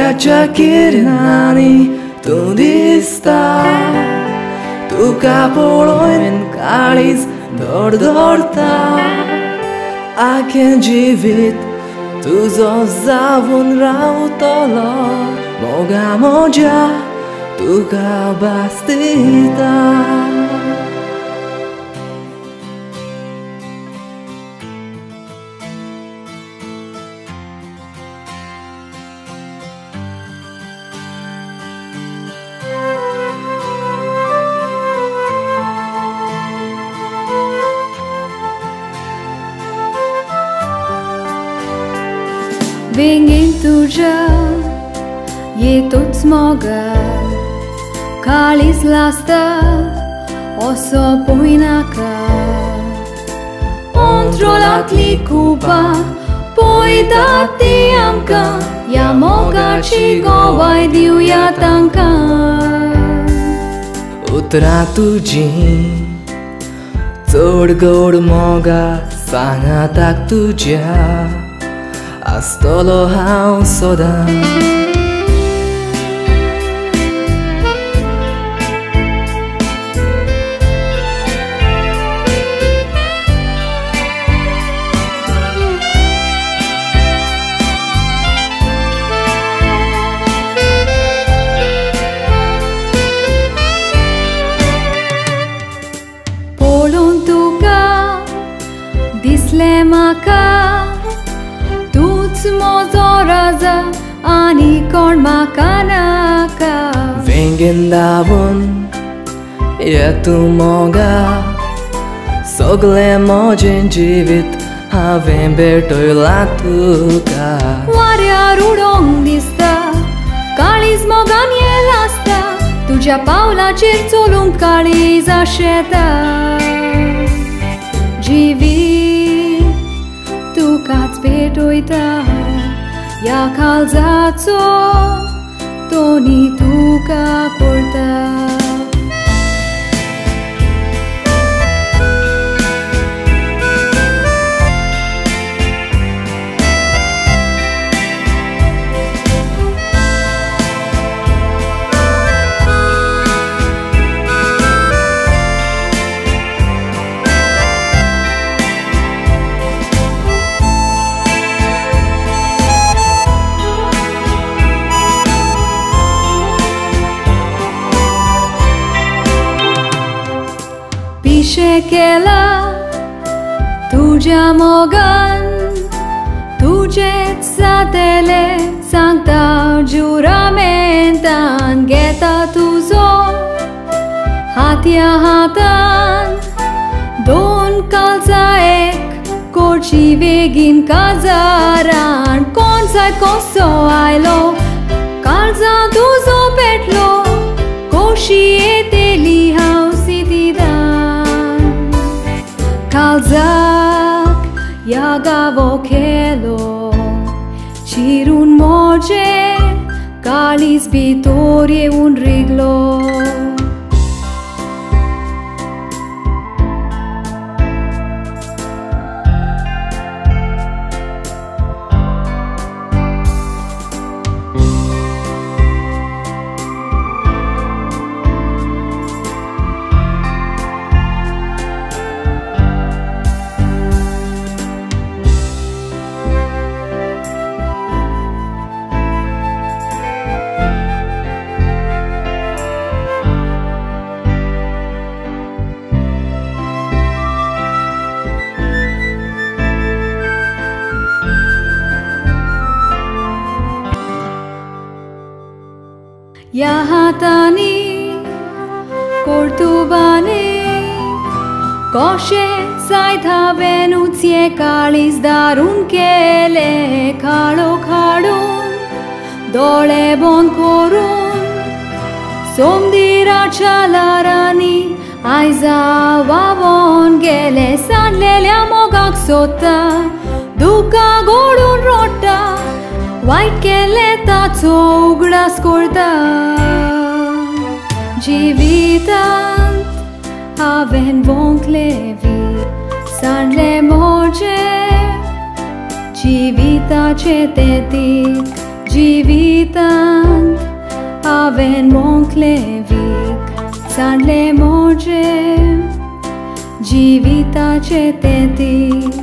मोगाच्या किरणांनी तूं दिसता, तुका पळोवन काळीज धडधडटा. आखें जिवीत तुजो जावन रावतलो, मोगा म्हज्या तुका भास दिता. वेंगेन तुज्या येतूच मोगा काळीज लासता असो पळयनाका. अंत्रोलांतली कुपां पळयता ती आमकां, ह्या मोगाची गवाय दिवया तांकां. उतरां तुजीं चड गोड मोगा सांगाताक तुज्या आसतलो हांव सदां. पळोवन तुका दिसलें म्हाका तूंच म्हजो राजा आनी कोण म्हाका नाका. वेंगेन धांवून ये तूं मोगा, सगळें म्हजें जिवीत हांवें भेटयलां तुका. वाऱ्यार उडोवंक दिसता काळीज मोगान येल आसता, तुज्या पावलाचेर चलूंक काळीज आशेता. जिवीत तुकाच भेटयता, ह्या काळजाचो तोनी तुका करता. पिशें केलां तुज्या मोगान, तुजेंच जातलें सांगता जुरामेंतान. घेता तुजो हात ह्या हातान, दोन काळजां एक करची बेगीन काजारान. कोण जाय कसो आयलो काळजां तुजो पेटलो, कशी येतली हांव सिदिदान. काळजाक ह्या गांवो केलो चिरून म्हजें काळीज भितर येवन रिगलो. ह्या हातांनी कर्तुबांनी कशें जायत हांवेंनूच हें काळीज दारून केलें. काळोख हाडून दोळे बंद करून सोमदिराच्या ल्हारांनी आयज व्हांवोन गेलें. सांडलेल्या मोगाक सोदता, दुकां गळून रडटा, वायट केलें ताचो उगडास करता. जिवितांत हांवें वोंकलें सांडलें म्हजें जिविताचें तें तीक. जिवितांत हांवें वोंकलें वीख सांडलें म्हजें जिविताचें तें तीख.